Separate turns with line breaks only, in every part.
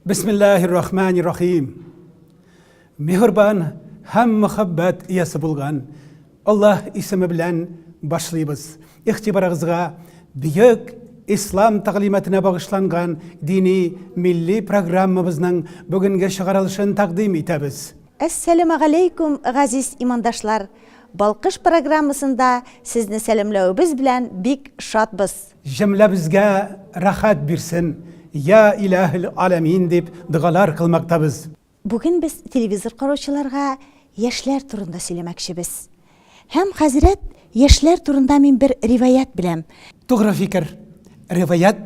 Бисмиллаһир рахманир рахим. Миһербан һәм мөхәббәт иясе булган Аллаһ исеме белән башлыйбыз. Игътибарыгызга бөек ислам тәгълиматына багышланган дини милли программабызның бүгенге чыгарылышын тәкъдим итәбез.
Әссәламегаләйкүм, газиз имандашлар! Балкыш программасында сезне сәламләвебез белән бик шатбыз.
Җөмләбезгә рәхәт бирсен, йа Илаһел Аләмин дип догалар кылмактабыз.
Бүген без телевизор караучыларга яшьләр турында сөйләмәкчебез. Һәм, хәзрәт, яшьләр турында мин бер риваять беләм.
Тугры фикер. Риваять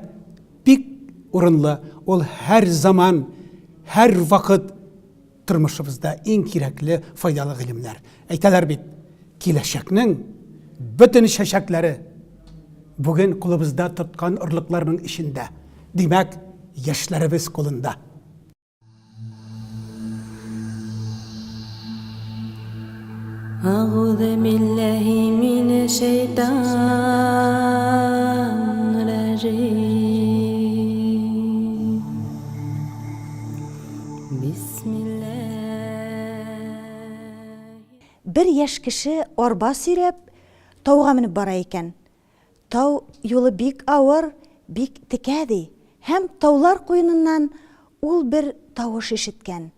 бик урынлы, ул һәр заман, һәр вакыт Тормышыбызда иң кирәкле, файдалы гыйлемнәр. Әйтәләр бит, киләчәкнең бөтен чәчәкләре бүген кулыбызда тоткан орлыкларның эчендә. Димәк, яшьләребез кулында.
Әгъузу билләһи минәш-шәйтанир-раҗим.
Бер яшь кеше арба сөйрәп, тауга менеп бара икән. Тау юлы бик авыр, бик текә, ди. Һәм таулар куеныннан ул бер тавыш ишеткән.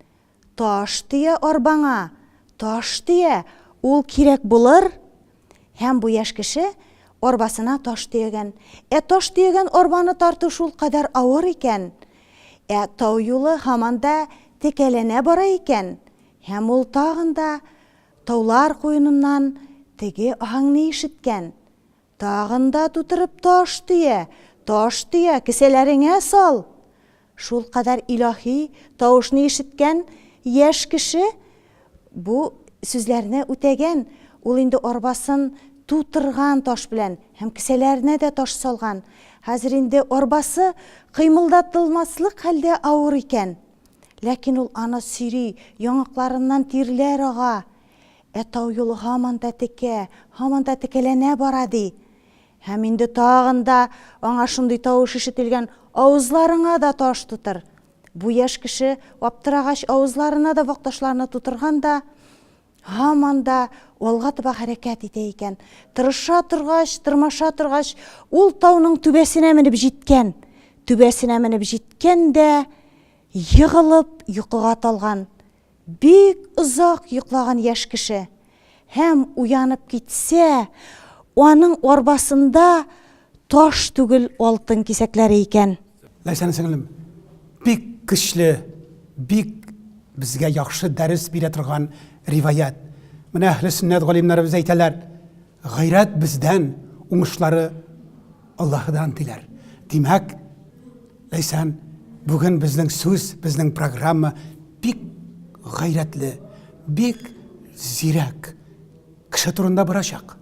Таш төя арбаңа, таш төя, ул кирәк булыр! Һәм бу яшь кеше арбасына таш төягән. Ә таш төягән арбаны тарту шулкадәр авыр икән. Ә тау юлы һаман да текәләнә бара икән. Һәм ул тагын да таулар куеныннан теге аһәңне ишеткән. Тагын да тутырып таш төя, таш төя, кесәләреңә сал! Шулкадәр илаһи тавышны ишеткән яшь кеше бу сүзләрне үтәгән, ул инде арбасын тутырган таш белән һәм кесәләренә дә таш салган. Хәзер инде арбасы кыймылдатылмаслык хәлдә авыр икән. Ләкин ул аны сөйри, яңакларыннан тирләр ага. Ә тау юлы һаман да текә, һаман да текәләнә бара, ди. Һәм инде тагын да аңа шундый тавыш ишетелгән, Авызларыңа да таш тутыр! Бу яшь кеше, аптырагач, авызларына да вак ташларны тутырган да, һаман да алга таба хәрәкәт итә икән. Тырыша торгач, тырмаша торгач, ул тауның түбәсенә менеп җиткән. Түбәсенә менеп җиткән дә, егылып, йокыга талган. Бик озак йоклаган яшь кеше. Һәм уянып китсә, аның арбасында таш түгел алтын кисәкләре икән.
Ләйсән сеңлем, бик көчле, бик безгә яхшы дәрес бирә торган риваять. Менә әһле сөннәт галимнәребез әйтәләр, гайрәт бездән, уңышлары Аллаһыдан диләр. Димәк, Ләйсән, бүген безнең сүз, безнең программа бик гайрәтле, бик зирәк кеше турында барачак.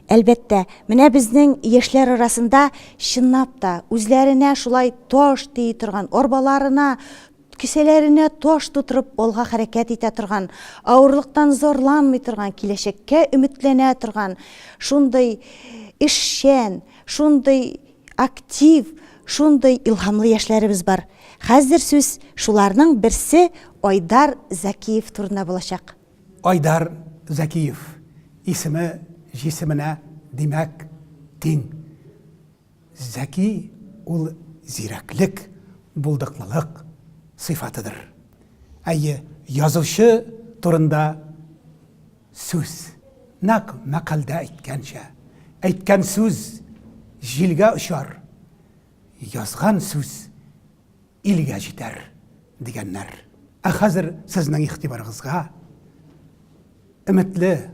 Әлбәттә, менә безнең яшьләр арасында чынлап та үзләренә шулай таш тии торган, арбаларына, кесәләренә таш тутырып алга хәрәкәт итә торган, авырлыктан зарланмый торган, киләчәккә өметләнә торган, шундый эшчән, шундый Актив, шундый илһамлы яшьләребез бар. Хәзер сүз шуларның берсе Айдар Зәкиев турында булачак.
Айдар Зәкиев исеме җисеменә, димәк, тиң. Зәки ул зирәклек, булдыклылык сыйфатыдыр. Әйе, язучы турында Сүз. Нәкъ мәкальдә әйткәнчә, әйткән сүз җилгә очар, язган сүз илгә җитәр, дигәннәр. Ә хәзер сезнең игътибарыгызга өметле,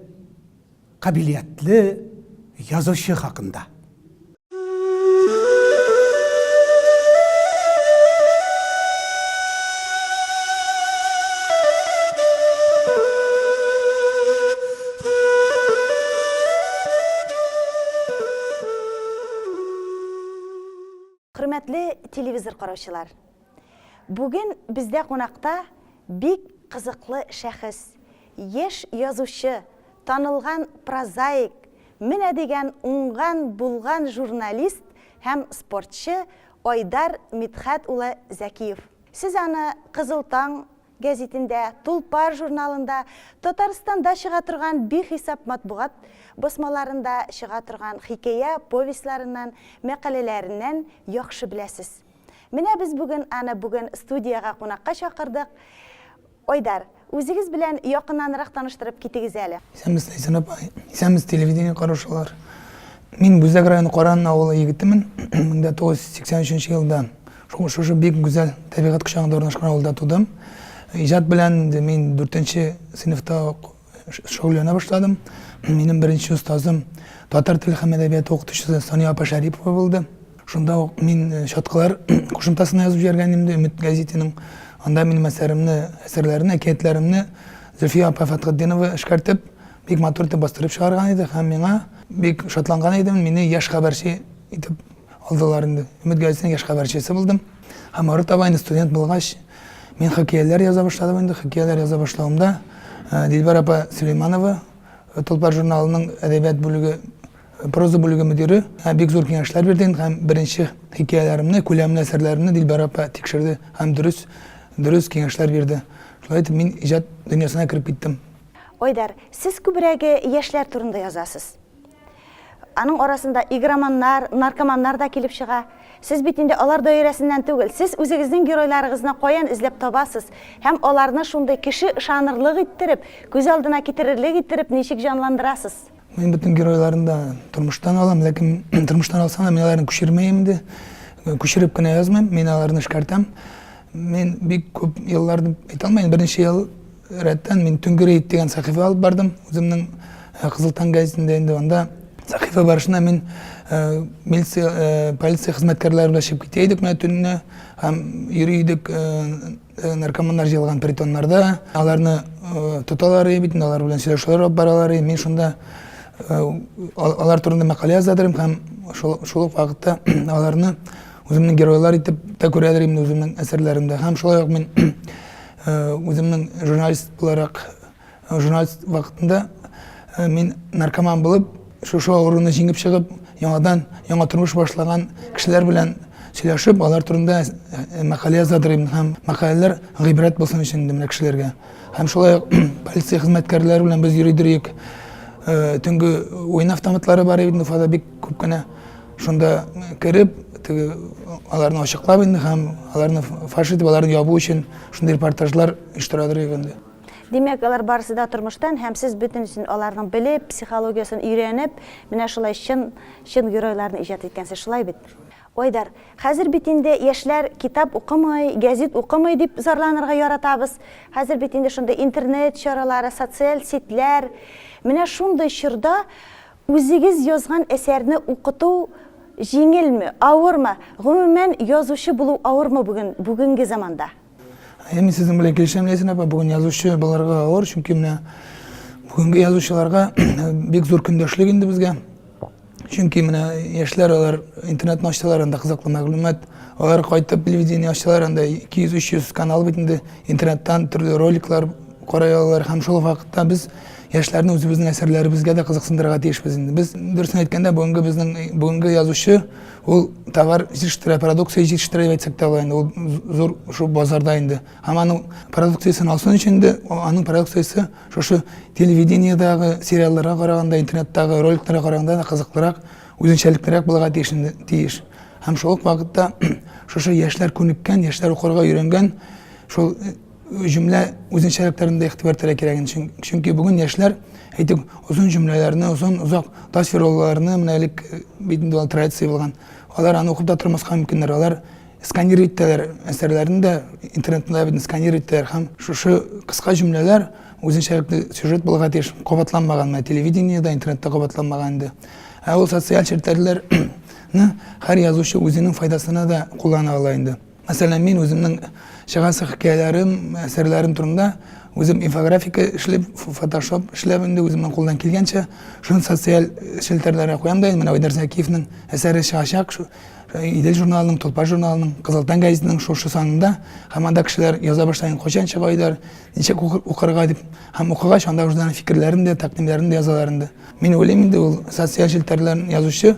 кабилиятле язучы хакында.
Хөрмәтле телевизор караучылар! Бүген бездә кунакта бик кызыклы шәхес, яшь язучы, Танылган прозаик, менә дигән уңган-булган журналист һәм спортчы Айдар Мидхәт улы Зәкиев. Сез аны Кызыл таң гәзитендә, Тулпар журналында, Татарстанда чыга торган бихисап матбугат басмаларында чыга торган хикәя, повестьларыннан, мәкаләләреннән яхшы беләсез. Менә без бүген аны бүген студиягә кунакка чакырдык. Айдар, үзегез белән якыннанрак таныштырып китегез әле.
Исәнмесез, Ләйсән апа. Исәнмесез, телевидение караучылар. Мин Бүздәк районы Каран авылы егетемен. 1983 елда шушы бик гүзәл табигать кочагында урнашкан авылда тудым. Иҗат белән инде мин 4 сыйныфта ук шөгыльләнә башладым. Минем беренче остазым татар теле һәм әдәбияты укытучысы Сания апа Шәрипова булды. Шунда ук мин э, Чаткылар кушымтасына язып җибәргән инде Өмет гәзитенең. Анда минем әсәремне, әсәрләрне, әкиятләремне Зөлфия апа Фәтхетдинова эшкәртеп, бик матур итеп бастырып чыгарган иде һәм миңа бик шатланган идем, мине яшь хәбәрче итеп алдылар инде. Өмет гәзитенең яшь хәбәрчесе булдым. Һәм ары таба инде студент булгач, мин хикәяләр яза башладым инде. Хикәяләр яза башлавымда э, Дилбәр апа Сөләйманова, э, Тулпар журналының әдәбият бүлеге Проза бүлеге мөдире бик зур киңәшләр бирде һәм беренче хикәяләремне, күләмле әсәрләремне Дилбәр апа тикшерде һәм дөрес, дөрес киңәшләр бирде. Шулай итеп, мин иҗат дөньясына кереп киттем.
Айдар, сез күбрәге яшьләр турында язасыз. Аның арасында игроманнар, наркоманнар да килеп чыга. Сез бит инде алар даирәсеннән түгел. Сез үзегезнең геройларыгызны каян эзләп табасыз һәм аларны шундый кеше ышанырлык иттереп, күз алдына китерерлек иттереп ничек җанландырасыз?
Мин бөтен геройларны да тормыштан алам, ләкин тормыштан алсам да мин аларны күчермәем инде. Күчереп кенә язмыйм, мин аларны эшкәртәм. Мин бик күп еллар дип әйтә алмыйм, берничә ел рәттән мин Төнге рейд дигән сәхифә алып бардым. Үземнең э, Кызыл таң гәзитендә инде анда сәхифә барышында мин э, милиция, э, полиция хезмәткәрләре белән чыгып китә идек менә төнне һәм йөри идек Э, наркоманнар җыелган притоннарда аларны э, тоталар бит инде алар белән сөйләшүләр алып баралар мин шунда э, алар турында мәкалә язадырым һәм шул, шул ук вакытта аларны үземнең геройлар итеп тә күрәдер инде үземнең әсәрләремдә һәм шулай ук мин үземнең журналист буларак Журналист вакытында э, мин наркоман булып, шушы авыруны җиңеп чыгып, яңадан яңа тормыш башлаган кешеләр белән сөйләшеп, алар турында э, мәкалә язадыр идем һәм мәкаләләр гыйбрәт булсын өчен инде менә кешеләргә. Һәм шулай ук полиция хезмәткәрләре белән без йөридер идек. Э, төнге уен автоматлары бар иде Уфада бик күп кенә. Шунда кереп, теге аларны ачыклап инде һәм аларны фаш итеп, аларны ябу өчен шундый репортажлар оештырадыр идек инде.
Димәк, алар барысы да тормыштан һәм сез бөтенесен аларның белеп, психологиясен өйрәнеп, менә шулай чын, чын геройларны иҗат иткәнсез, шулай бит? Айдар, хәзер бит инде яшьләр китап укымый, гәзит укымый дип зарланырга яратабыз. Хәзер бит инде шундый интернет чаралары, социаль сетьләр. Менә шундый чорда үзегез язган әсәрне укыту җиңелме, авырмы? Гомумән, язучы булу авырмы бүген, бүгенге заманда?
Әйе, мин сезнең белән килешәм, Ләйсән апа, бүген язучы булырга авыр, чөнки менә бүгенге язучыларга бик зур көндәшлек инде безгә. Чөнки менә яшьләр алар интернетны ачсалар, анда кызыклы мәгълүмат, алар кайтып телевидение ачсалар, анда 200-300 канал бит инде интернеттан төрле роликлар карый алалар һәм шул вакытта без яшьләрне үзебезнең әсәрләребезгә дә кызыксындырырга тиешбез инде. Без дөресен әйткәндә, бүгенге безнең бүгенге язучы Ул товар җитештерә, продукция җитештерә дип әйтсәк тә була инде. Ул зур шул базарда инде. Һәм аның продукциясен алсын өчен инде аның продукциясе шушы телевидениедагы сериалларга караганда, интернеттагы роликларга караганда да кызыклырак, үзенчәлеклерәк булырга тиеш инде, тиеш. Һәм шул ук вакытта шушы яшьләр күнеккән, яшьләр укырга өйрәнгән шул җөмлә үзенчәлекләрен дә игътибар итәргә кирәк инде. Чөнки бүген яшьләр, әйтик, озын җөмләләрне, озын озак тасвирлауларны, менә элек э, бит инде ул традиция булган. Алар аны укып та тормаска мөмкиннәр. Алар сканировать итәләр әсәрләрне дә, интернетта бит сканировать итәләр һәм шушы кыска җөмләләр үзенчәлекле сюжет булырга тиеш, кабатланмаган менә телевидениедә, интернетта кабатланмаган инде. Ә ул социаль челтәрләрне һәр язучы үзенең файдасына да куллана ала инде. Мәсәлән, мин үземнең чыгасы хикәяләрем, әсәрләрем турында үзем инфографика эшләп, фотошоп эшләп инде үземнең кулдан килгәнчә, шуны социаль челтәрләргә куям да инде. Менә Айдар Зәкиевның әсәре чыгачак, Идел журналының, Тулпар журналының, Кызыл таң гәзитенең шушы санында һәм анда кешеләр яза башлый, кайчан чыга Айдар, ничек укырга дип. Һәм укыгач, анда үзләренең фикерләрен дә, тәкъдимнәрен дә язалар инде. Мин уйлыйм инде, ул социаль челтәрләрен язучы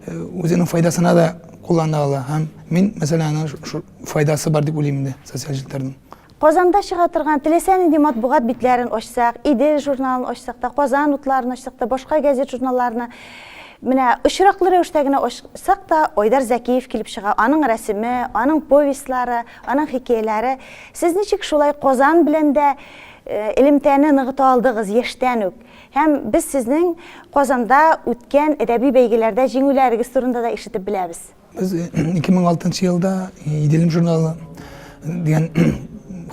үзенең файдасына да куллана ала. Һәм мин, мәсәлән, аның файдасы бар дип уйлыйм инде социаль челтәрнең.
Казанда чыга торган теләсә нинди матбугат битләрен ачсак, Идел журналын ачсак та, Казан утларын ачсак та, башка газет-журналларны менә очраклы рәвештә генә ачсак та, Айдар Зәкиев килеп чыга. Аның рәсеме, аның повестьлары, аның хикәяләре. Сез ничек шулай Казан белән дә элемтәне ныгыта алдыгыз яшьтән үк? Һәм без сезнең Казанда үткән әдәби бәйгеләрдә җиңүләрегез турында да ишетеп беләбез.
Без 2006 елда Иделем журналы дигән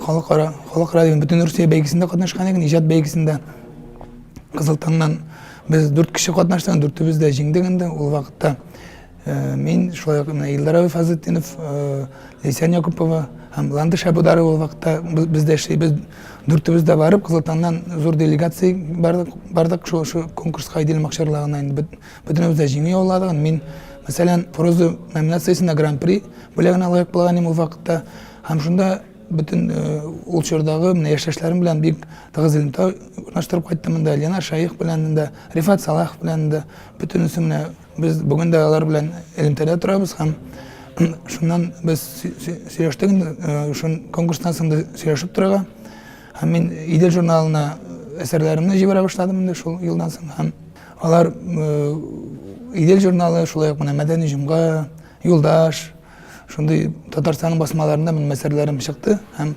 халыкара, халыкара дигән бөтен Русия бәйгесендә катнашкан идек, иҗат бәйгесендә. Кызыл таңнан без дүрт кеше катнаштык, дүртебез дә җиңдек инде ул вакытта. Мин шулай ук Илдар абый Фазлетдинов, Ләйсән Якупова һәм Ландыш Әбударова ул вакытта бездә эшли. Без дүртебез дә барып, Кызыл таңнан зур делегация бардык, бардык шул конкурска Иделем акчарлагына инде. Бөтенебез дә җиңү яуладык. Мин, мәсәлән, проза номинациясендә гран-при бүләгенә лаек булган идем ул вакытта. Һәм шунда бөтен э, ул чордагы менә яшьтәшләрем белән бик тыгыз элемтә урнаштырып кайттым инде. Лена Шәех белән дә, Рифат Салахов белән дә, бөтенесе менә без бүген дә алар белән элемтәдә торабыз һәм шуннан без сөйләштек инде, э, шун конкурстан соң да сөйләшеп торырга. Һәм мин Идел журналына әсәрләремне җибәрә башладым инде шул елдан соң һәм Алар Идел журналы, шулай ук менә Мәдәни җомга, Юлдаш, шундый Татарстанның басмаларында минем әсәрләрем чыкты һәм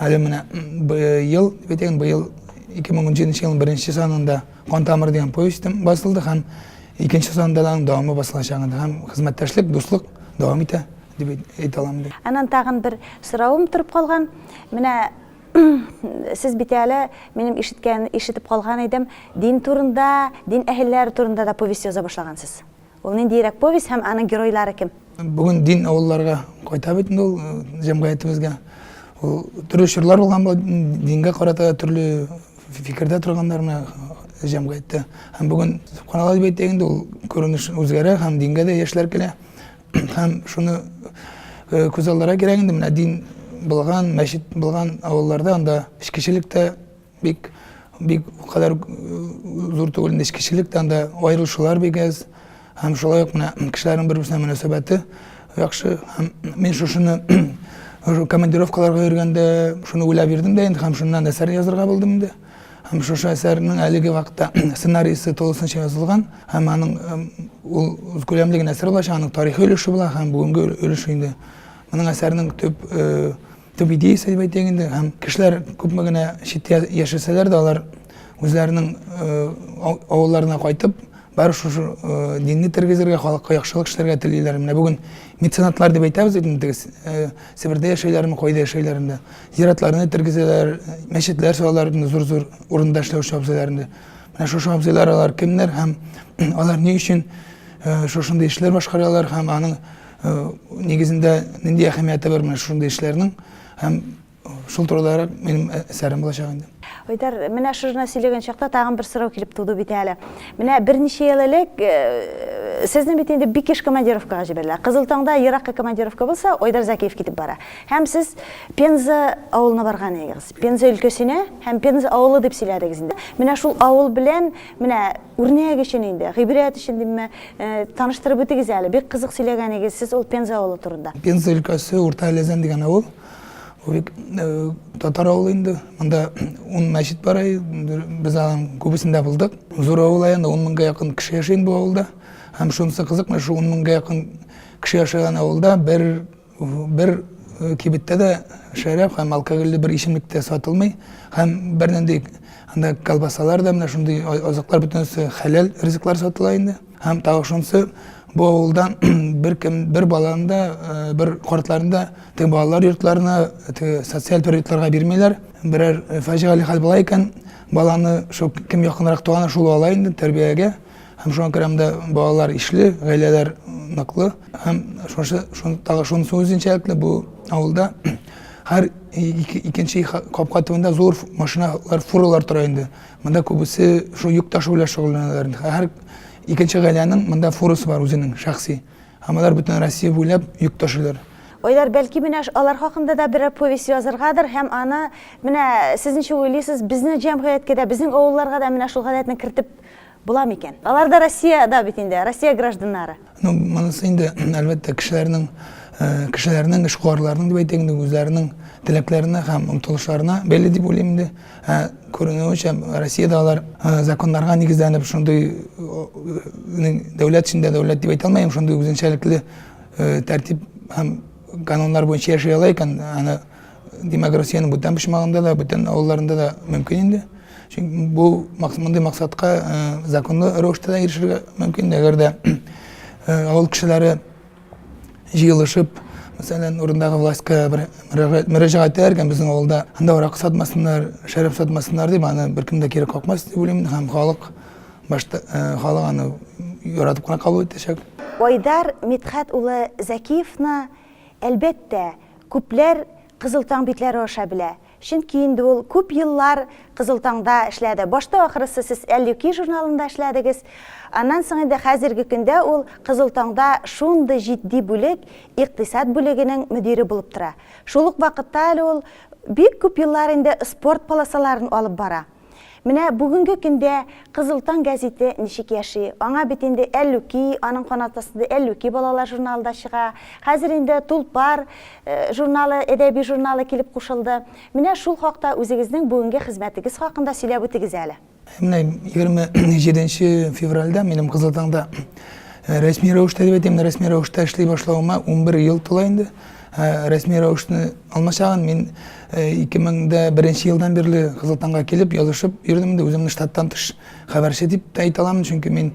әле менә быел, дип әйтәйек, быел 2017 елның беренче санында Кан тамыры дигән повестем басылды һәм икенче санда да аның дәвамы басылачак инде һәм хезмәттәшлек, дуслык дәвам итә дип әйтә алам инде.
Аннан тагын бер соравым торып калган. Менә Сез бит әле, минем ишеткән, ишетеп калган идем, дин турында, дин әһелләре турында да повесть яза башлагансыз. Ул ниндиерәк повесть һәм аның геройлары кем?
Бүген дин авылларга кайта бит инде ул җәмгыятебезгә. Ул төрле чорлар булган бу дингә карата төрле фикердә торганнар менә җәмгыятьтә. Һәм бүген субханалла дип әйтәйек инде ул күренеш үзгәрә һәм дингә дә яшьләр килә. Һәм шуны э, күз алларга кирәк инде, менә дин булган, мәчет булган авылларда анда эчкечелек тә бик бик кадәр э, зур түгел инде эчкечелек тә анда аерылышулар бик әз. Һәм шулай ук менә кешеләрнең бер-берсенә мөнәсәбәте яхшы. Һәм мин шушыны командировкаларга йөргәндә шуны уйлап йөрдем дә инде һәм шуннан әсәр язырга булдым инде. Һәм шушы әсәрнең әлеге вакытта сценарийсы тулысынча язылган һәм аның ул күләмле генә әсәр булачак, аның тарихи өлеше була һәм бүгенге өлеше инде. Моның әсәрнең төп э, төп идеясе дип әйтик инде һәм кешеләр күпме генә читтә яшәсәләр дә алар үзләренең э, авылларына кайтып Бары шушы э, динне тергезергә, халыкка яхшылык эшләргә телиләр. Менә бүген меценатлар дип әйтәбез бит инде, э, Себердә яшәйләрме, кайда яшәйләр инде. Зиратларны тергезәләр, мәчетләр салалар инде зур-зур урында эшләүче абзыйлар инде. Менә шушы абзыйлар алар кемнәр һәм алар ни өчен э, шушындый эшләр башкаралар һәм аның нигезендә нинди әһәмияте бар менә шушындый эшләрнең һәм Шул турыдарак минем әсәрем булачак инде.
Айдар, менә шушыны сөйләгән чакта тагын бер сорау килеп туды бит әле. Менә берничә ел элек э, сезне бит инде бик еш командировкага җибәрәләр. Кызыл таңда еракка командировка булса, Айдар Закиев китеп бара. Һәм сез Пенза авылына барган идегез. Пенза өлкәсенә һәм Пенза авылы дип сөйләдегез инде. Менә шул авыл белән менә үрнәк өчен инде, гыйбрәт өчен димме, э, таныштырып үтегез әле. Бик кызык сөйләгән идегез сез ул Пенза авылы турында.
Пенза өлкәсе Урта Әләзән дигән авыл. Бу бик э, татар авылы инде. Монда 10 мәчет бар. Без аның күбесендә булдык. Зур авыл инде 10 меңгә якын кеше яши инде бу авылда. Һәм шунысы кызык, менә шул 10 меңгә якын кеше яшәгән авылда бер бер э, кибеттә дә шәраб һәм алкогольле бер эчемлек тә сатылмый. Һәм бернинди анда колбасалар да менә шундый азыклар бөтенесе хәләл ризыклар сатыла инде. Һәм тагы шунысы, бу авылдан бер кем, бер баланы да, э, бер картларны да теге балалар йортларына, теге социаль приютларга бирмиләр. Берәр э, фаҗигале хәл була икән, баланы шул кем якынрак туганы шул ала инде тәрбиягә. Һәм шуңа күрә монда балалар ишле, гаиләләр ныклы. Һәм шушы, шун, тагы шунысы үзенчәлекле, бу авылда һәр икенче капка төбендә зур машиналар, фуралар тора инде. Монда күбесе шул йөк ташу белән шөгыльләнәләр. Һәр икенче гаиләнең монда фурасы бар үзенең шәхси. Һәм алар бөтен Россия буйлап йөк ташыйлар.
Ойлар, бәлки менә алар хакында да берәр повесть языргадыр һәм аны менә сез ничек уйлыйсыз, безнең җәмгыятькә дә, безнең авылларга да менә шул гадәтне кертеп Була микән? Алар да Россиядә бит инде, Россия гражданнары.
Ну, монысы инде, әлбәттә, кешеләрнең, кешеләрнең, эшкуарларның дип әйтик инде, үзләренең теләкләренә һәм омтылышларына бәйле дип уйлыйм инде. Ә күренүенчә, Россиядә алар законнарга нигезләнеп, шундый дәүләт эчендә дәүләт дип әйтә алмыйм, шундый үзенчәлекле тәртип һәм кануннар буенча яши ала икән, аны Димәк, Россиянең бүтән почмагында да, бүтән авылларында да мөмкин инде. Чөнки бу мондый максатка законлы рәвештә дә ирешергә мөмкин. Әгәр дә авыл кешеләре җыелышып, мәсәлән, урындагы властька бер мөрәҗәгать итәләр икән, безнең авылда анда аракы сатмасыннар, шәраб сатмасыннар дип, аны беркем дә кире какмас дип уйлыйм. Һәм халык башта халык аны яратып кына кабул итәчәк.
Айдар Мидхәт улы Зәкиевны, әлбәттә, Күпләр Кызыл таң битләре аша белә. Чөнки инде ул күп еллар Кызыл таңда эшләде. Башта ахрысы сез Әллүки журналында эшләдегез. Аннан соң инде хәзерге көндә ул Кызыл таңда шундый җитди бүлек, икътисад бүлегенең мөдире булып тора. Шул ук вакытта әле ул бик күп еллар инде спорт полосаларын алып бара. Менә бүгенге көндә Кызыл таң гәзите ничек яши? Аңа бит инде Әллүки, аның канат астында Әллүки балалар журналы да чыга. Хәзер инде Тулпар журналы, әдәби журналы килеп кушылды. Менә шул хакта үзегезнең бүгенге хезмәтегез хакында сөйләп үтегез әле.
Менә 27 нче февральдә минем Кызыл таңда рәсми рәвештә дип әйтим, рәсми рәвештә эшли башлавыма 11 ел тула инде. Рәсми рәвешне алмашаган мин 2001 елдан бирле Кызыл таңга килеп язышып йөрдем инде, үземне штаттан тыш хәбәрче дип тә әйтә аламын, чөнки мин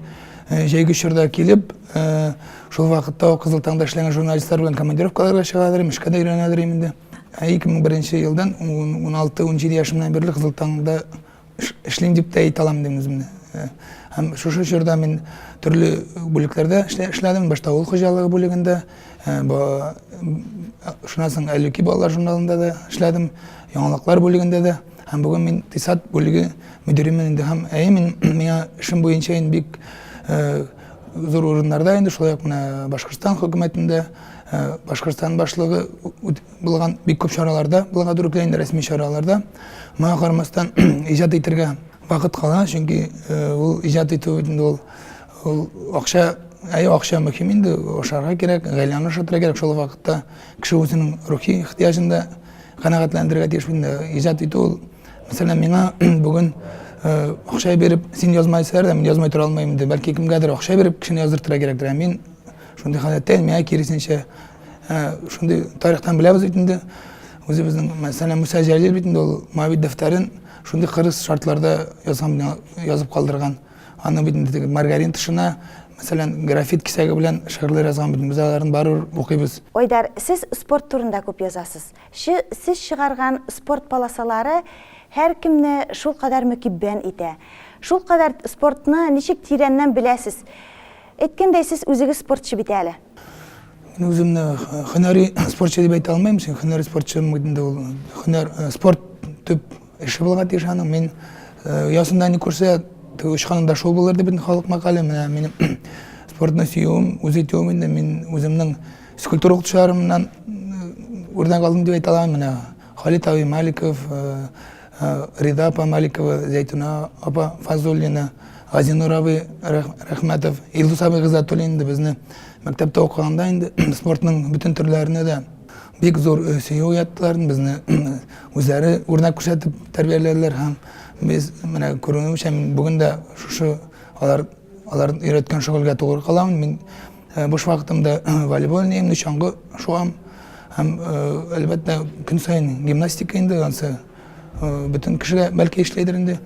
җәйге чорда килеп, шул вакытта ук Кызыл таңда эшләгән журналистлар белән командировкаларга чыга идем, эшкә дә өйрәнә идем инде. 2001 елдан 16-17 яшемнән бирле Кызыл таңда эшлим дип тә әйтә алам дим үземне. Һәм шушы чорда мин төрле бүлекләрдә эшләдем. Башта авыл хуҗалыгы бүлегендә, шуннан соң Әллүки балалар журналында да эшләдем, яңалыклар бүлегендә дә. Һәм бүген мин икътисад бүлеге мөдиремен инде. Һәм әйе, мин миңа эшем буенча инде бик зур урыннарда инде, шулай ук менә Башкортстан хөкүмәтендә, Башкортстан башлыгы булган бик күп чараларда булырга туры килә инде, рәсми чараларда. Моңа карамастан иҗат итәргә вакыт кала, чөнки ул иҗат итү инде ул ул акча, әйе, акча мөһим инде, ашарга кирәк, гаиләне ашатырга кирәк, шул вакытта кеше үзенең рухи ихтыяҗын да канәгатьләндерергә тиеш инде. Иҗат итү ул, мәсәлән, миңа бүген акча биреп, син язма дисәләр дә, мин язмый тора алмыйм инде. Бәлки кемгәдер акча биреп кешене яздыртырга кирәктер, ә мин шундый халәттә, миңа киресенчә. Шундый тарихтан беләбез бит инде. Үзебезнең, мәсәлән, Муса Җәлил бит инде ул Моабит дәфтәрен шундый кырыс шартларда язган, язып калдырган. Аны бит инде теге маргарин тышына, мәсәлән, графит кисәге белән шигырьләр язган бит. Без аларны барыбер укыйбыз.
Айдар, сез спорт турында күп язасыз. Сез чыгарган спорт полосалары һәркемне шулкадәр мөкиббән итә. Шулкадәр спортны ничек тирәннән беләсез? Әйткәндәй, сез үзегез спортчы бит әле.
Мин үземне һөнәри спортчы дип әйтә алмыйм, чөнки һөнәри спортчы инде ул һөнәр спорт төп эше булырга тиеш аның. Мин оясында ни күрсә, теге очканында шул булыр дип инде халык мәкале. Менә минем спортны сөюем, үз итүем инде мин үземнең физкультура укытучыларымнан үрнәк алдым дип әйтә алам. Менә Халит абый Маликов, Рида апа Маликова, Зәйтүнә апа Фазуллина, Газинур абый Рәхмәтов, Илдус абый Гыйззәтуллин инде безне мәктәптә укыганда инде спортның бөтен төрләренә дә бик зур сөю уяттылар, безне үзләре үрнәк күрсәтеп тәрбияләделәр һәм без менә күрүемчә мин бүген дә шушы алар алар өйрәткән шөгыльгә тугры калам. Мин буш вакытымда волейбол уйныйм, чаңгы шуам һәм әлбәттә көн саен гимнастика инде ансы бөтен кешегә бәлки эшләйдер инде.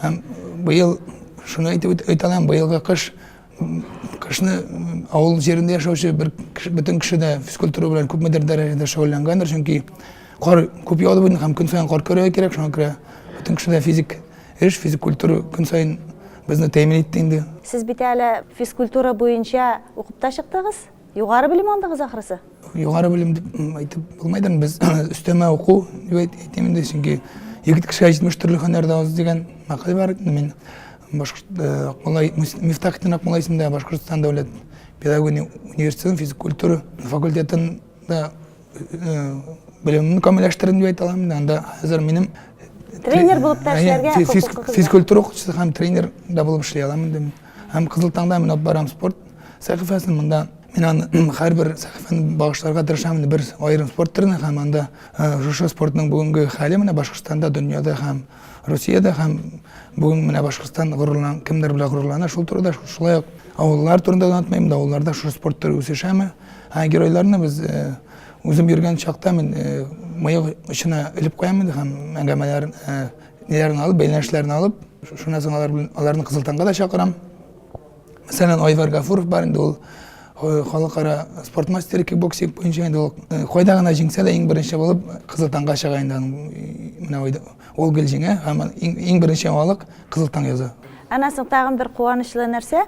Һәм быел шуны әйтеп әйтә алам, быелгы кыш кышны авыл җирендә яшәүче бер бөтен кеше дә физкультура белән күпмедер дәрәҗәдә шөгыльләнгәндер, чөнки кар күп яуды бүген һәм көн саен кар көрәге кирәк, шуңа күрә бөтен кеше дә физик эш, физик культура көн саен безне тәэмин итте инде.
Сез бит әле физкультура буенча укып та чыктыгыз. Югары белем алдыгыз ахрысы?
Югары белем дип әйтеп булмайдыр. Без өстәмә уку дип әйтәм инде, чөнки егет кешегә 70 төрле һөнәр дә аз дигән мәкаль бар. Мин Башкорт Акмулла Мифтахетдин Акмулла исемендәге Башкортстан дәүләт педагогия университетының физик культура факультетында белемемне камилләштердем дип әйтә алам. Анда хәзер минем
Тренер булып та эшләргә
хокукыгыз. Физкультура укытучысы һәм тренер да булып эшли алам инде мин. Һәм Кызыл таңда мин алып барам спорт сәхифәсен. Монда мин аны һәрбер сәхифәне багышларга тырышам инде бер аерым спорт төренә һәм анда шушы спортның бүгенге хәле менә Башкортстанда, дөньяда һәм Русиядә һәм бүген менә Башкортстан горурлан, кемнәр белән горурлана, шул турыда, шулай ук авыллар турында да онытмыйм, авылларда шушы спорт төре үсешәме? Ә геройларны без үзем йөргән чакта мин мыек очына элеп куям инде һәм әңгәмәләрен, ниләрен алып, бәйләнешләрен алып, шуннан соң алар белән аларны Кызыл таңга да чакырам. Мәсәлән, Айвар Гафуров бар инде ул халыкара спорт мастеры кикбоксинг буенча инде ул кайда гына җиңсә дә иң беренче булып Кызыл таңга чыга инде аның менә ул гел җиңә һәм иң беренче яңалык Кызыл таң яза.
Аннан соң тагын бер куанычлы нәрсә,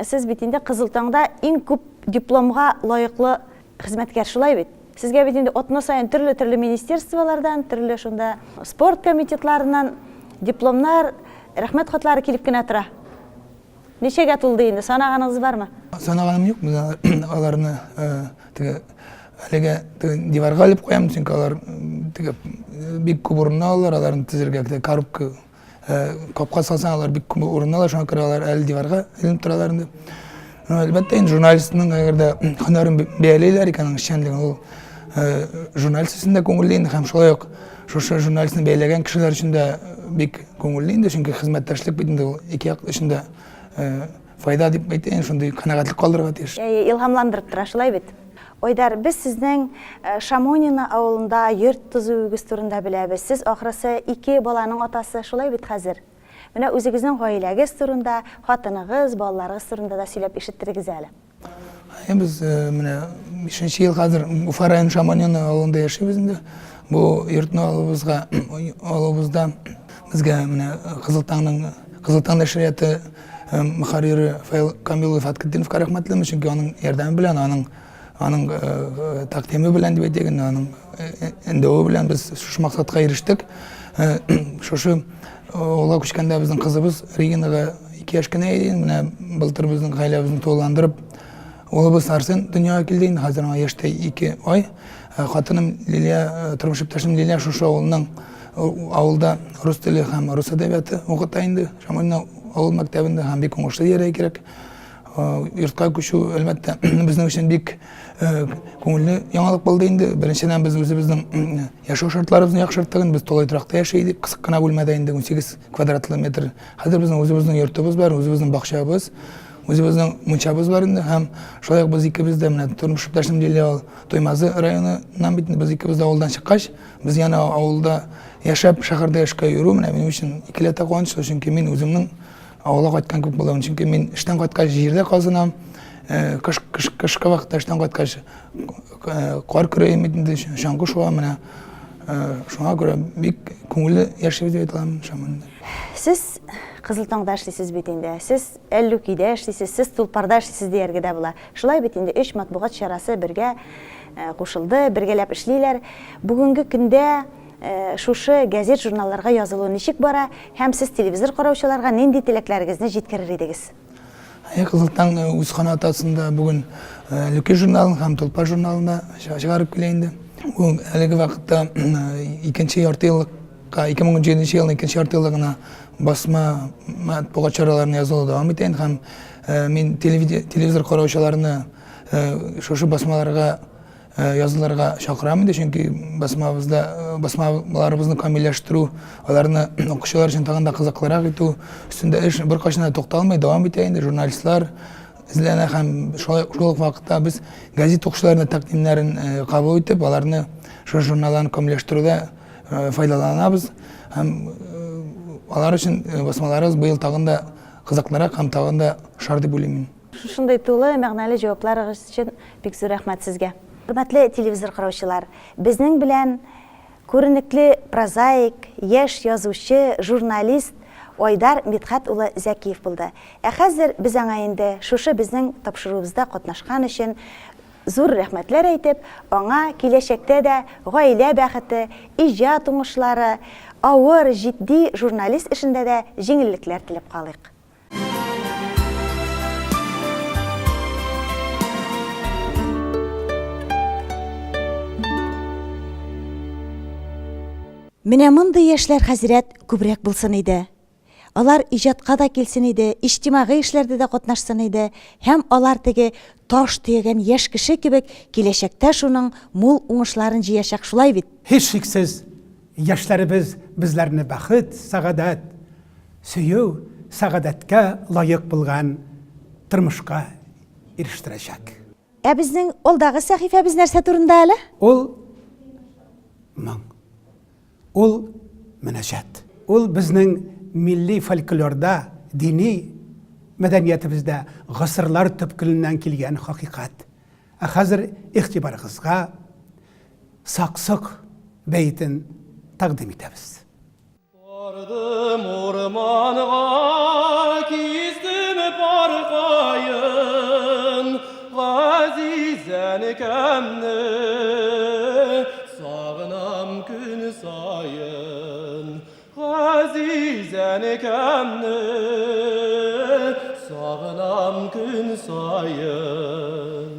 сез бит инде Кызыл таңда иң күп дипломга лаеклы хезмәткәр, шулай бит? Сезгә бит инде атна саен төрле-төрле министерстволардан, төрле шунда спорт комитетларыннан дипломнар, рәхмәт хатлары килеп кенә тора. Ничәгә тулды инде, санаганыгыз бармы?
Санаганым юк, мин аларны теге әлегә теге диварга элеп куям, чөнки алар теге бик күп урынны алалар, аларны төзергә теге коробка капка салсаң, алар бик күп урын ала, шуңа күрә алар әле диварга эленеп торалар инде. Әлбәттә, инде журналистның әгәр дә һөнәрен бәялиләр икән, аның эшчәнлеген, ул журналист өчен дә күңелле инде, һәм шулай ук шушы журналистны бәяләгән кешеләр өчен дә бик күңелле инде, чөнки хезмәттәшлек бит инде ул ике як өчен дә файда дип әйтәйен, шундый канәгатьлек калдырырга тиеш.
Әйе, илһамландырып тора, шулай бит? Айдар, без сезнең Шамонино авылында йорт төзүегез турында беләбез. Сез, ахрысы, ике баланың атасы, шулай бит хәзер? Менә үзегезнең гаиләгез турында, хатыныгыз, балаларыгыз турында да сөйләп ишеттерегез әле.
Әйе, без менә бишенче ел хәзер Уфа районы Шамонино авылында яшибез инде. Бу йортны алуыбызга, алуыбызда безгә менә Кызыл таңның, Кызыл таң нәшрияты мөхәррире Фаил Камил улы Фәтхетдиновка рәхмәтлемен, чөнки аның ярдәме белән, аның аның тәкъдиме белән дип әйтик инде, аның өндәве белән без шушы максатка ирештек. Шушы авылга күчкәндә безнең кызыбыз Регинага 2 яшь кенә иде, менә былтыр безнең гаиләбезне тулыландырып, улыбыз Арсен дөньяга килде инде, хәзер аңа яшьтә 2 ай. Хатыным Лилия, тормыш иптәшем Лилия шушы авылның авылда рус теле һәм рус әдәбияты укыта инде. Шамилна авыл мәктәбендә һәм бик уңышлы дияргә кирәк. Йортка күчү, әлбәттә, безнең өчен бик күңелле яңалык булды инде. Беренчедән, без үзебезнең яшәү шартларыбызны яхшырттык. Без тулай торакта яши идек, кысык кына бүлмәдә инде 18 квадратлы метр. Хәзер безнең үзебезнең йортыбыз бар, үзебезнең бакчабыз, үзебезнең мунчабыз бар инде. Һәм шулай ук без икебез дә менә тормыш иптәшем Лилия ул Туймазы районыннан бит, без икебез дә авылдан чыккач, без янә авылда яшәп, шәһәрдә эшкә йөрү менә минем өчен икеләтә куанычлы, чөнки мин үземнең авылга кайткан күк булам, чөнки мин эштән кайткач җирдә казынам, кыш, кыш, кышкы вакытта эштән кайткач кар көрәйм бит инде, чаңгы шуам менә. Шуңа күрә бик күңелле яшибез дип әйтә алам Шаманда.
Сез Кызыл таңда эшлисез бит инде. Сез Әллүкидә эшлисез, сез Тулпарда эшлисез дияргә дә була. Шулай бит инде, өч матбугат чарасы бергә кушылды, бергәләп эшлиләр. Бүгенге көндә шушы газет-журналларга язылу ничек бара һәм сез телевизор караучыларга нинди теләкләрегезне җиткерер идегез?
Әйе, Кызыл таң үз канатасында бүген Әллүки журналын һәм Тулпар журналын да чыгарып килә инде. Ул әлеге вакытта икенче ярты еллыкка, 2017 елның икенче ярты еллыгына басма матбугат чараларына язылу дәвам итә инде һәм мин телевизор караучыларны шушы басмаларга язылырга чакырам инде, чөнки басмабызда басмаларыбызны камилләштерү, аларны укучылар өчен тагын да кызыклырак итү өстендә эш беркайчан да тукталмый, дәвам итә инде. Журналистлар эзләнә һәм шулай шул ук вакытта без газет укучыларының тәкъдимнәрен кабул итеп, аларны шул журналларны камилләштерүдә файдаланабыз һәм алар өчен басмаларыбыз быел тагын да кызыклырак һәм тагын да ошар дип уйлыйм мин.
Шушындый тулы, мәгънәле җавапларыгыз өчен бик зур рәхмәт сезгә. Хөрмәтле телевизор караучылар, безнең белән күренекле прозаик, яшь язучы, журналист Айдар Мидхәт улы Зәкиев булды. Ә хәзер без аңа инде шушы безнең тапшыруыбызда катнашкан өчен зур рәхмәтләр әйтеп, аңа киләчәктә дә гаилә бәхете, иҗат уңышлары, авыр, җитди журналист эшендә дә җиңеллекләр теләп калыйк. Менә мондый яшьләр хәзрәт күбрәк булсын иде. Алар иҗатка да килсен иде, иҗтимагый эшләрдә дә катнашсын иде һәм алар теге таш төягән яшь кеше кебек киләчәктә шуның мул уңышларын җыячак, шулай бит?
Һичшиксез, яшьләребез безләрне бәхет, сәгадәт, сөю, сәгадәткә лаек булган тормышка ирештерәчәк.
Ә безнең алдагы сәхифәбез нәрсә турында әле?
Ул моң. Ул мөнәҗәт. Ул безнең милли фольклорда, дини мәдәниятебездә гасырлар төпкеленнән килгән хакыйкать. Ә хәзер игътибарыгызга Саксык бәетен тәкъдим итәбез.
Бардым урманга, кистем пар каен, Газиз әнкәмне сагынам көн саен. Газиз әнкәмне сагынам көн саен.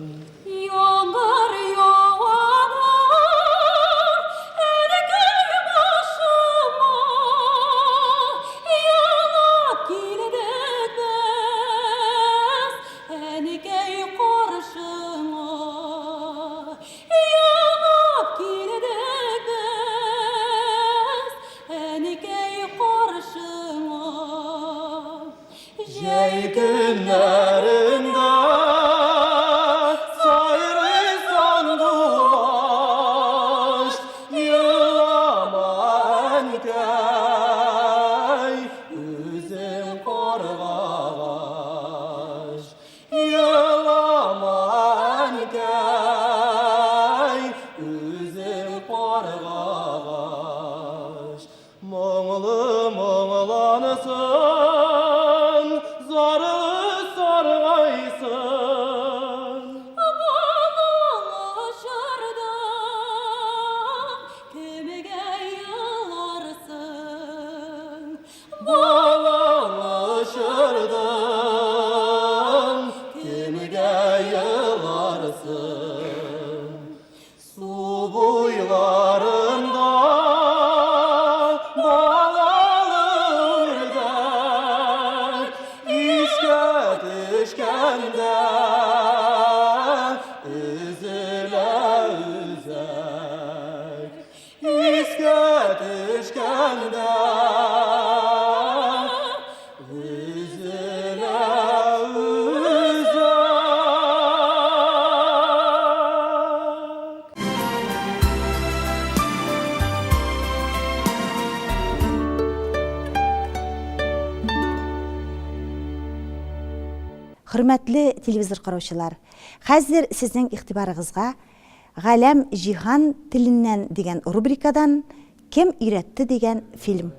Яңгыр явадыр, әнкәй башыма, Елап килдек без, әнкәй каршыңа. Елап килдек без, әнкәй каршыңа.
Җәй көннәрендә сайрый сандугач, Елама, әнкәй, үзең каргагач. Елама, әнкәй, үзең каргагач. Моңлы моңлансын, зарлы саргайсын.
Балалы җырдан кемгә еларсың?
Балалы җырдан кемгә еларсың? Су буйларында балалы үрдәк искә төшкәндә өзелә үзәк. Искә төшкәндә Өзелә үзәк.
Хөрмәтле телевизор караучылар, хәзер сезнең игътибарыгызга Галәм җиһан теленнән дигән рубрикадан Кем өйрәтте дигән фильм.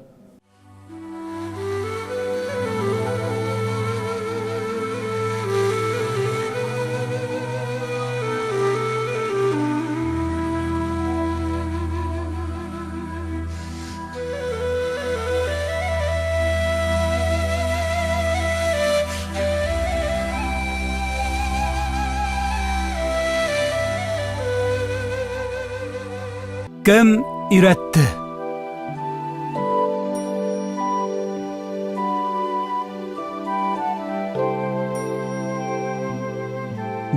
Кем өйрәтте?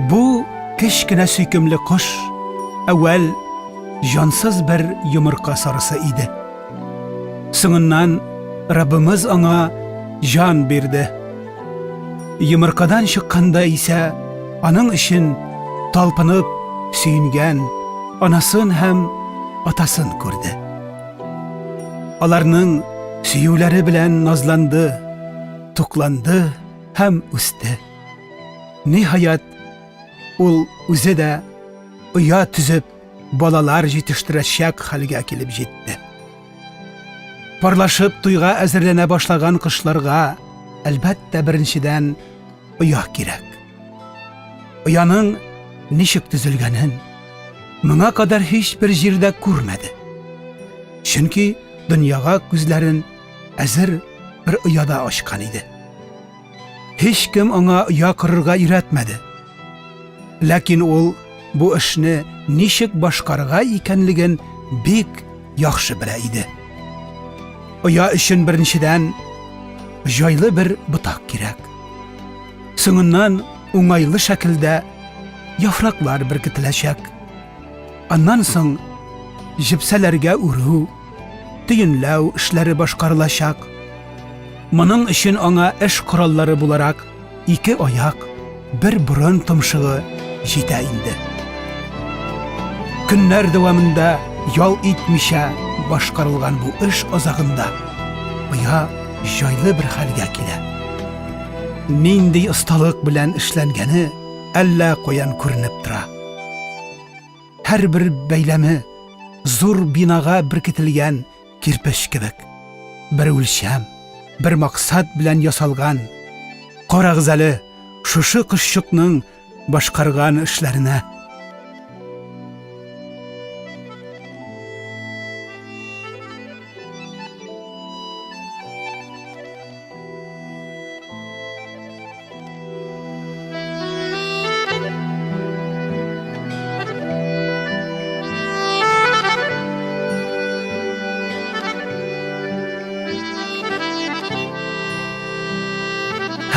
Бу кечкенә сөйкемле кош әүвәл җансыз бер йомырка сарысы иде. Соңыннан Раббымыз аңа җан бирде. Йомыркадан чыкканда исә аның өчен талпынып сөенгән анасын һәм атасын күрде. Аларның сөюләре белән назланды, тукланды һәм үсте. Ниһаять, ул үзе дә оя төзеп балалар җитештерәчәк хәлгә килеп җитте. Парлашып туйга әзерләнә башлаган кошларга, әлбәттә, беренчедән оя кирәк. Ояның ничек төзелгәнен моңа кадәр һичбер җирдә күрмәде. Чөнки дөньяга күзләрен әзер бер ояда ачкан иде. Һичкем аңа оя корырга өйрәтмәде. Ләкин ул бу эшне ничек башкарырга икәнлеген бик яхшы белә иде. Оя өчен беренчедән җайлы бер ботак кирәк. Соңыннан уңайлы шәкелдә яфраклар беркетеләчәк. Аннан соң җепсәләргә үрү, төенләү эшләре башкарылачак. Моның өчен аңа эш кораллары буларак ике аяк, бер борын томшыгы җитә инде. Көннәр дәвамында ял итмичә башкарылган бу эш азагында оя җайлы бер хәлгә килә. Нинди осталык белән эшләнгәне әллә каян күренеп тора. Һәрбер бәйләме зур бинага беркетелгән кирпеч кебек. Бер үлчәм, бер максат белән ясалган. Карагыз әле, шушы кошчыкның башкарган эшләренә.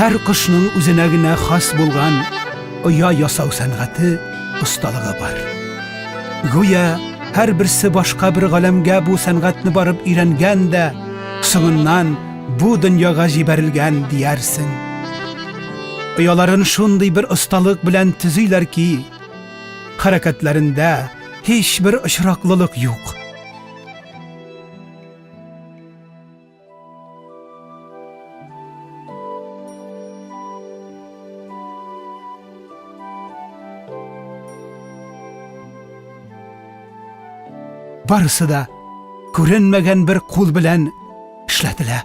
Һәр кошның үзенә генә хас булган оя ясау сәнгате осталыгы бар. Гүя һәрберсе башка бер галәмгә бу сәнгатьне барып өйрәнгән дә, соңыннан бу дөньяга җибәрелгән диярсең. Ояларын шундый бер осталык белән төзиләр ки, хәрәкәтләрендә һичбер очраклылык юк. Барысы да күренмәгән бер кул белән эшләтелә.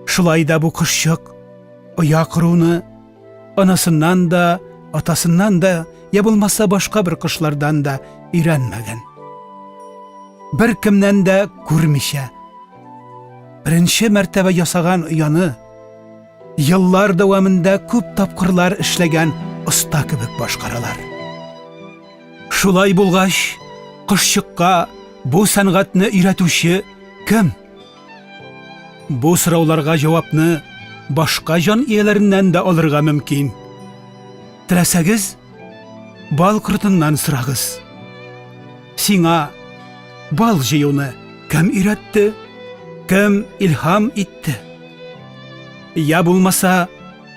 Шулай да бу кошчык оя коруны анасыннан да, атасыннан да, я булмаса башка бер кошлардан да өйрәнмәгән. Бер кемнән дә күрмичә, беренче мәртәбә ясаган ояны еллар дәвамында күп тапкырлар эшләгән оста кебек башкаралар. Шулай булгач, кошчыкка бу сәнгатьне өйрәтүче кем? Бу сорауларга җавапны башка җан ияләреннән дә алырга мөмкин. Теләсәгез, бал кортыннан сорагыз. Сиңа бал җыюны кем өйрәтте? Кем илһам итте? Я булмаса,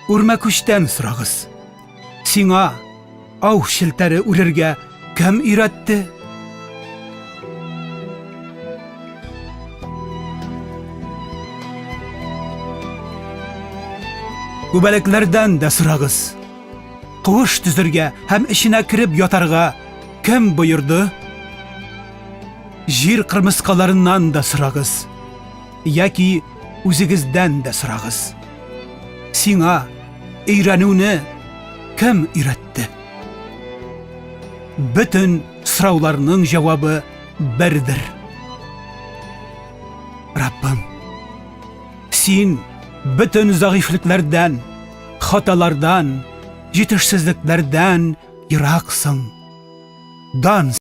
үрмәкүчтән сорагыз. Сиңа ау челтәре үрергә кем өйрәтте? Күбәләкләрдән дә сорагыз. Куыш төзергә һәм эченә кереп ятарга кем боерды? Җир кырмыскаларыннан да сорагыз. Яки үзегездән дә сорагыз. Сиңа өйрәнүне кем өйрәтте? Бөтен сорауларның җавабы бердер. Раббым, син бөтен зәгыйфьлекләрдән, хаталардан, җитешсезлекләрдән ераксың. Дан.